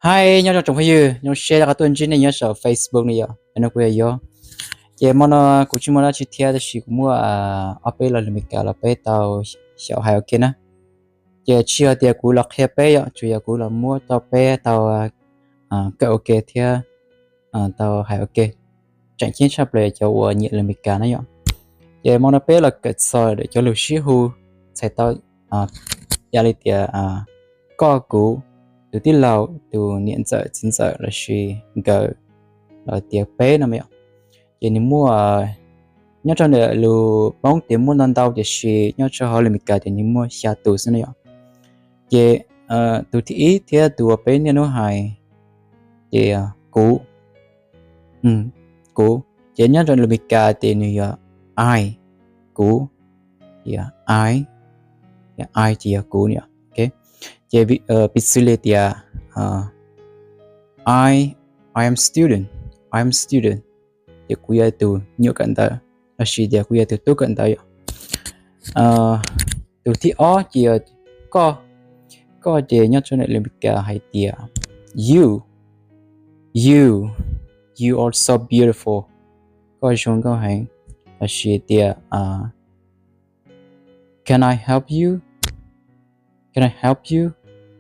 Hais nyob zoo tsoom phooj ywg, zoo siab rov qab tuaj ntsib nej nyob saum Facebook no yom, no kuv yog Yob. Ces hmo no kuv tsis muaj dab tsi thiab tab sis kuv muaj ob peb lo lus Meskas los peb tau xyaum hais ua ke na. Ces tsis yog tias kuv los qhia peb yom, tsuas yog kuv los muab rau peb tau kawm ua ke thiab tau hais ua ke. Tseem ceeb tshaj plaws cov uas nyiam lus Meskas na yom. Ces hmo no peb los kawm txog cov lus sib hu txhais tau yam li tias koj, kuv, tus tij laug, tus niam ntxawm txiv ntxawm lossis nkawd, los tias peb no yom. Ces nws muaj, nyob rau ntawm lus Hmoob tias muaj ntau ntau tiam sis nyob rau hauv lus Meskas ces nws muaj xya tus xwb na yom. Ces tus thib ib thiab tus uas peb niaj hnub hais ces kuv, kuv. Ces nyob rau lus Meskas ces nws yog I, kuv, I, I ces yog kuv yom. Ces piv txwv li tias I, I am student, I am student, ces kuv yog tus nyuam kawm ntawv lossis tias kuv yog tus tub kawm ntawv yom. Tus thib ob ces yog koj, koj ces nyob rau ntawm lus Meskas hais tias you, you, you are so beautiful, koj zoo nkauj heev, lossis tias can I help you, can I help you,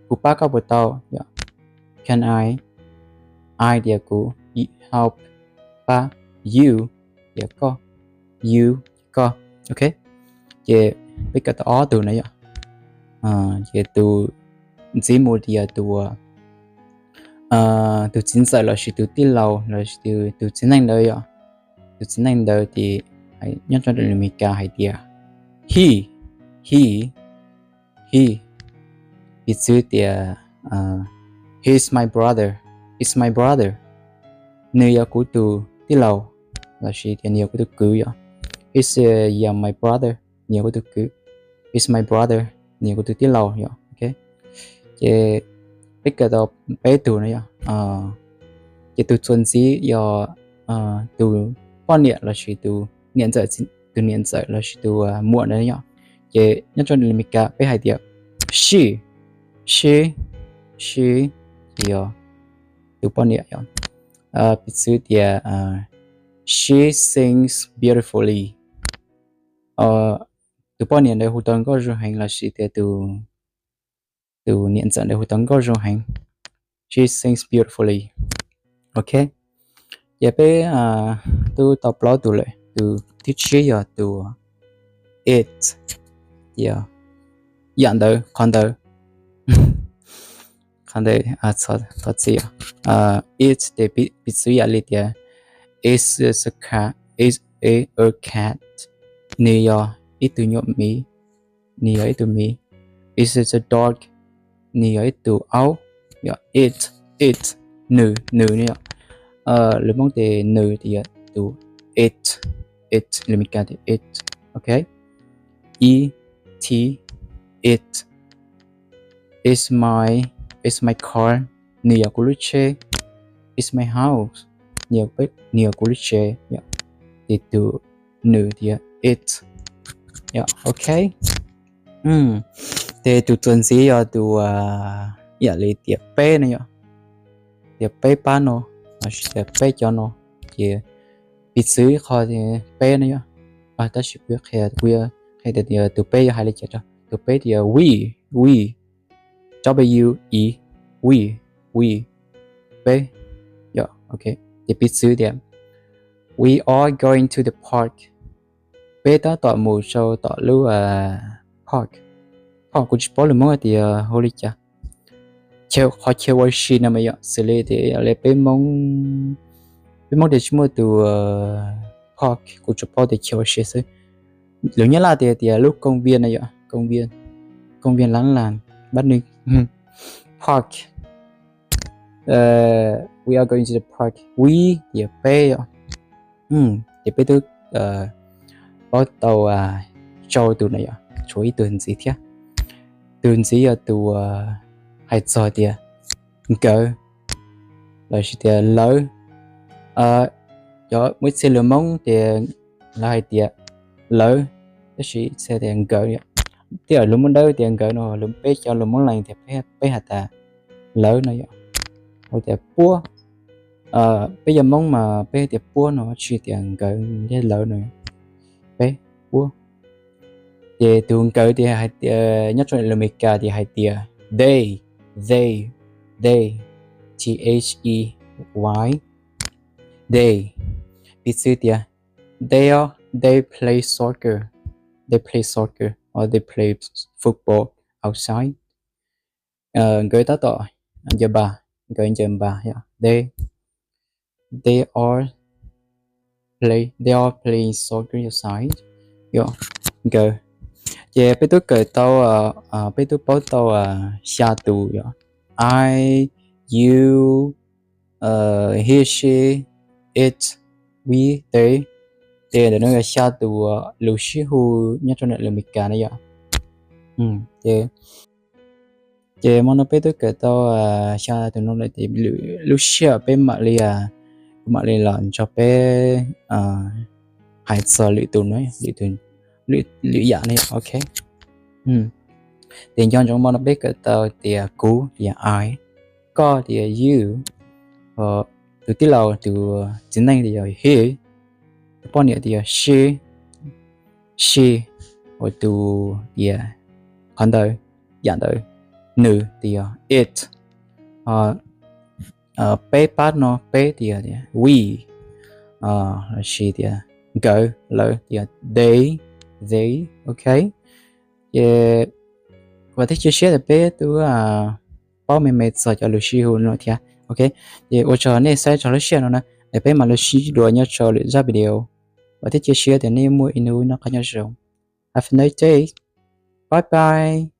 kuv pab koj puas tau yom. Can I, I tias kuv, help, pab, you tias koj, you, koj, ok. Ces peb kawm tau ob tug na yom. Ces tus ntxiv mus tias tus, tus txiv ntxawm lossis tus tij laug lossis tus txiv neej ntawd yom. Tus txiv neej ntawd ces nyob rau lus Meskas hais tias he, he, he, piv txwv tias he is my brother, is my brother, nws yog kuv tus tij laug, lossis tias nws yog kuv tus kwv yom. He is, uh, yeah, my brother, nws yog kuv tus kwv. He is my brother, nws yog kuv tus tij laug yom, ok. Ces peb kawm tau peb tug no yom. Ces tus txuas ntxiv yog tus poj niam lossis tus niam ntxawm, tus niam ntxawm lossis tus muam ntawd yom. Ces nyob rau lus Meskas peb hais tias she, she, she, ces yog tus poj niam yom. Piv txwv tias she sings beautifully, tus poj niam ntawd hu tau nkauj zoo heev lossis tias tus niam ntxawm ntawd hu tau nkauj zoo heev. She sings beautifully. Ok, ces peb twb tau plaub tus lawm, tus thib tsib yog tus it, yam ntawd, qhov ntawd, qhov ntawd, thov txim, it ces piv txwv yam li tias it's a cat, it's a cat, nws yog ib tug nyuam miv, nws yog ib tug miv. It's a dog, nws yog ib tug aub, yog it, it, nws, nws ne yom. Lus Hmoob ces nws ces yog tus it, it, lus Meskas tias it, ok. E T, it. It's my, it's my car, nws yog kuv lub tsheb. It's my house, nws yog kuv lub tsev. Ces tus nws tias it. Ok. Ces tus txuas ntxiv yog tus, yam li tias peb no yom, tias peb pab no, lossis tias peb cov no, ces piv txwv qhov peb no yom. Tab sis kuv yuav qhia, kuv yuav qhia tias tus peb yuav hais li cas rau tus peb tias we, we, W E, we, we, peb, yom, ok. Ces piv txwv tias we are going to the park, peb tab tom mus rau tom lub park. Park kuv tsis paub lus Hmoob tias hu li cas. Qhov chaw ua si no mas yom, xws li tias yog li peb Hmoob, peb Hmoob tias tsis muaj tus park, kuv tsuas paub tias chaw ua si xwb. Lus Nyab Laj tias tias lub công viên no yom, công viên, công viên láng làng, bad nws park. We are going to the park, we tias peb yom. Ces peb twb paub tau rau tus no yom, tshuav ib tug ntxiv thiab. Tus ntxiv yog tus hais txog tias nkawd lossis tias lawv. Cov muaj ib txhia lus Hmoob tias lawv hais tias lawv, tab sis ib txhia tias nkawd. Tej zaum lus Hmoob Dawb tias nkawd no, lus peb cov lus Hmoob Lees tias peb hais tias lawv no yom. Ua tias puab, peb yog Hmoob mas peb tias puab no, tsis tias nkawd thiab lawv no, peb, puab. Ces tus nkawd tias hais tias nyob rau lus Amelikas tias hais tias they, they, they, T H E Y, they. Piv txwv tias they are, they play soccer, they play soccer or they play football outside. Nkawd tab tom ncaws npas, nkawd ncaws npas yom, they, they are play, they are playing soccer outside, yog nkawd. Ces peb twb kawm tau, peb twb paub tau xya tus yom, I, you, he, she, it, we, they. Ces ntawm no yog xya tus lus sib hu nyob rau ntawm lus Amelikas na yom. Ces, ces hmo no peb twb kawm tau xya tus no lawm, ces lub sij hawm peb mam li, kuv mam li los nrog peb hais txog lwm tus no, lwm yam ne, ok. Ces nco ntsoov hmo no peb kawm tau tias kuv tias I, koj tias you, tus tij laug tus txiv neej tias yog he, tus poj niam tias yog she, she, ua tus tias qhov ntawd, yam ntawd, nws tias yog it, peb pab no peb tias we, lossis tias nkawd, lawv tias they, they, ok. Ces vam thiab cia siab tias peb twb paub me me txog cov lus sib hu no thiab, ok. Ces ua tsaug nej saib txog lub sij hawm no na, es peb mam li sib ntsib dua nyob rau lwm zaj video. Vam thiab cia siab tias nej muaj ib hnub noj qab nyob zoo. Have a nice day. Bye bye.